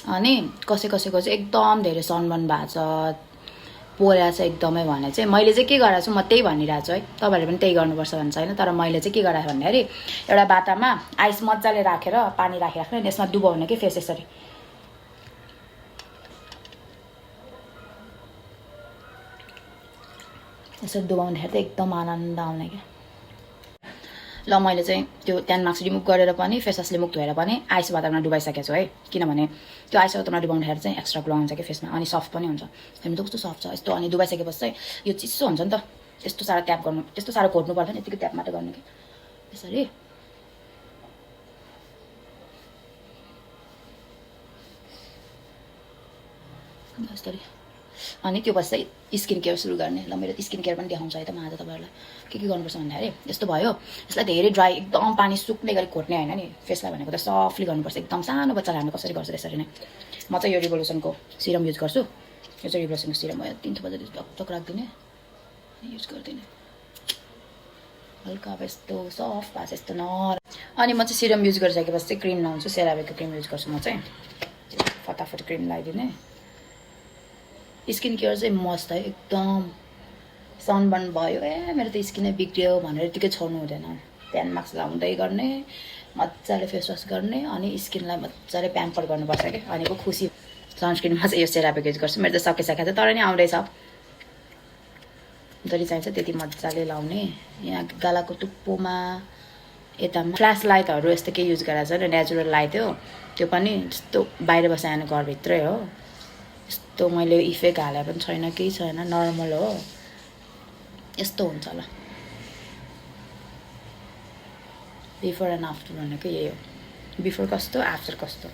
अनि कसैको चाहिँ एकदम धेरै सनबर्न भएको छ पोला छ एकदमै भने चाहिँ मैले चाहिँ के गरेको छु म त्यही भनिरहेको छु है तपाईँहरूले पनि त्यही गर्नुपर्छ भन्छ होइन तर मैले चाहिँ के गरेको भन्दाखेरि एउटा बाटामा आइस मजाले राखेर पानी राखिराख्ने यसमा डुबाउने कि फेस यसरी यसरी डुबाउँदाखेरि चाहिँ एकदम आनन्द आउने क्या ल मैले चाहिँ त्यो ट्यान मार्क्स रिमुभ गरेर पनि फेस वास रिमुभ धोएर पनि आइस वाटरमा डुबाइसकेको छु है किनभने त्यो आइस वाटरमा डुबाउँदाखेरि चाहिँ एक्स्ट्रा ग्लो आउँछ कि फेसमा अनि सफ्ट पनि हुन्छ हेर्नु त कस्तो सफ्ट छ यस्तो अनि डुबाइसकेपछि चाहिँ यो चिसो हुन्छ नि त त्यस्तो साह्रो ट्याप गर्नु त्यस्तो साह्रो घोट्नु पर्दैन यतिकै ट्याप मात्रै गर्नु कि यसरी यसरी अनि त्यो पछि चाहिँ स्किन केयर सुरु गर्ने ल मेरो स्किन केयर पनि देखाउँछ है त म आज तपाईँहरूलाई के गर्नुपर्छ भन्दाखेरि यस्तो भयो यसलाई धेरै ड्राई एकदम पानी सुक्ने गरी घोट्ने होइन नि फेसलाई भनेको त सफ्टली गर्नुपर्छ एकदम सानो बच्चालाई हामी कसरी गर्छ त्यसरी नै म चाहिँ यो रिभोल्युसनको सिरम युज गर्छु यो चाहिँ रिभोल्युसनको सिरम हो 3 थोपा जति टक राखिदिने युज गरिदिने हल्का अब यस्तो सफ्ट पास यस्तो नरम अनि म चाहिँ सिरम युज गरिसकेपछि चाहिँ क्रिम लाउँछु सेरावेको क्रिम युज गर्छु म चाहिँ फटाफट क्रिम लगाइदिने स्किन केयर चाहिँ मस्त है एकदम सनबर्न भयो मेरो त स्किनै बिग्रियो भनेर यतिकै छोड्नु हुँदैन ट्यान मार्क्स लाउँदै गर्ने मजाले फेस वास गर्ने अनि स्किनलाई मजाले प्याम्पर गर्नुपर्छ कि अनि पो खुसी सनस्क्रिनमा चाहिँ यो सेरावेको युज गर्छु मेरो त सकिसकेको छ तर नि आउँदैछ जति चाहिन्छ त्यति मजाले लाउने यहाँ गालाको टुप्पोमा यता फ्ल्यास लाइटहरू यस्तो केही युज गरेको छ नेचुरल लाइट हो त्यो पनि त्यस्तो बाहिर बसाएन घरभित्रै हो यस्तो मैले इफेक्ट हाले पनि छैन केही छैन नर्मल हो यस्तो हुन्छ ल बिफोर एन्ड आफ्टर भनेको यही हो बिफोर कस्तो आफ्टर कस्तो